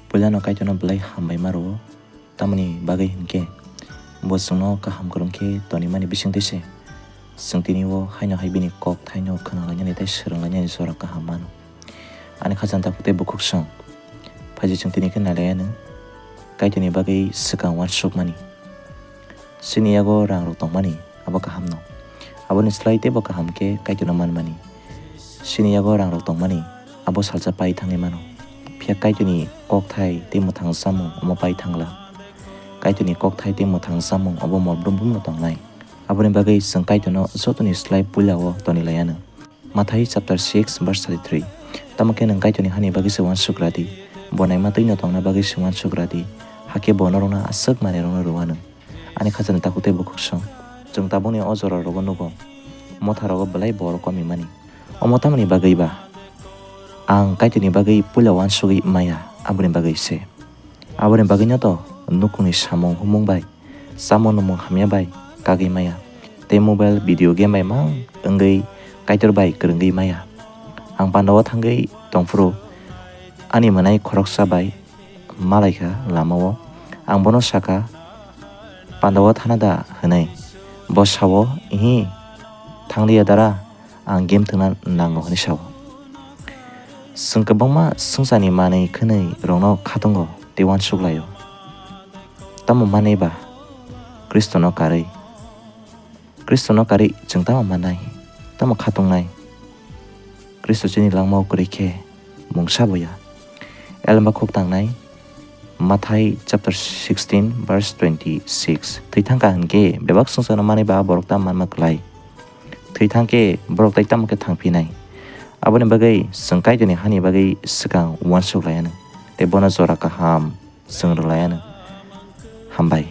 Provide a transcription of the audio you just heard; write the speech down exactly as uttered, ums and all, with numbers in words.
Puilano Kaitorno belai hambai ma rwo, tamoni bagwi hinkhe bo chwngno kaham kwrwng khe tonimani bisingtwi se. Chwng tini o haino hai bini kok thaino khwnalainani tei swrwnglainani jora kaham mano. Ani khajang takhuk tei bukhuksong. Phaidi chwng tini khe nailaiyano Kaitorni bagwi swkang uansukmani. Chini yago rangrok tongmani, abo kahamno. Aboni slai teibo kaham khe Kaitorno manmani. Chini yago rangrok tongmani, abo salsa pai thangwi mano. Phiya Kaitorni kokthai tei mwthang chamung omo pai thangla. Kaitorni kokthai tei mwthang chamung obo mol brum brumno tongnai. Aboni bagwi chwng Kaitorno jotoni slai puila o tonilaiyano. Mathai chapter six verse thirty-three. Tamo khe nwng Kaitorni hani bagwi se uansuk radi, bo naima twino tongna bagwi se uansuk radi, hakhe bo norokno aswk manwirokno rwuanw. Ani khajani takhuk tei bukhuksong, chwng tabukni o jora rogo nugo, motha rogo belai borok komi mani. Omo tamoni bagwi ba? Ang Kaitorni bagwi puila uansugwi maya, aboni bagwi se. Aboni bagwino to nukungni samung humung bai, chamung nwmung hamya bai kagwi maya, tei mobile video game bai mang wngwi Kaitor bai kwrwngwi maya. Ang pandao thangwi tongphuru ani mwnai khoroksa bai malaikha lamao. Ang bono sakha, "Pandao thana da?" hwnwi. Bo sao, "Ihi, thangliya dara, ang game thwngna nango," hwnwi sao. Chwng kwbangma swngcharni manwi khwnwi rokno khatungo tei uansuk laio. Tamo manwi ba? Khristono karwi. Khristono karwi chwng tamo mannai? Tamo khatungnai? Khristo chini langmao kwrwi khe mungsa bo ya. Elma khuk tangnai, Mathai chapter sixteen verse twenty-six. Thwi thangkha hinkhe bebak swngcharno manwi ba borok ta manma klai. Thwi thangkhe borok tai tamo khe thangphinai. Aboni bagwi chwng Kaitorni hani bagwi swkang uansuk laianw tei bono jora kaham chwng rwlaianw. Hambai.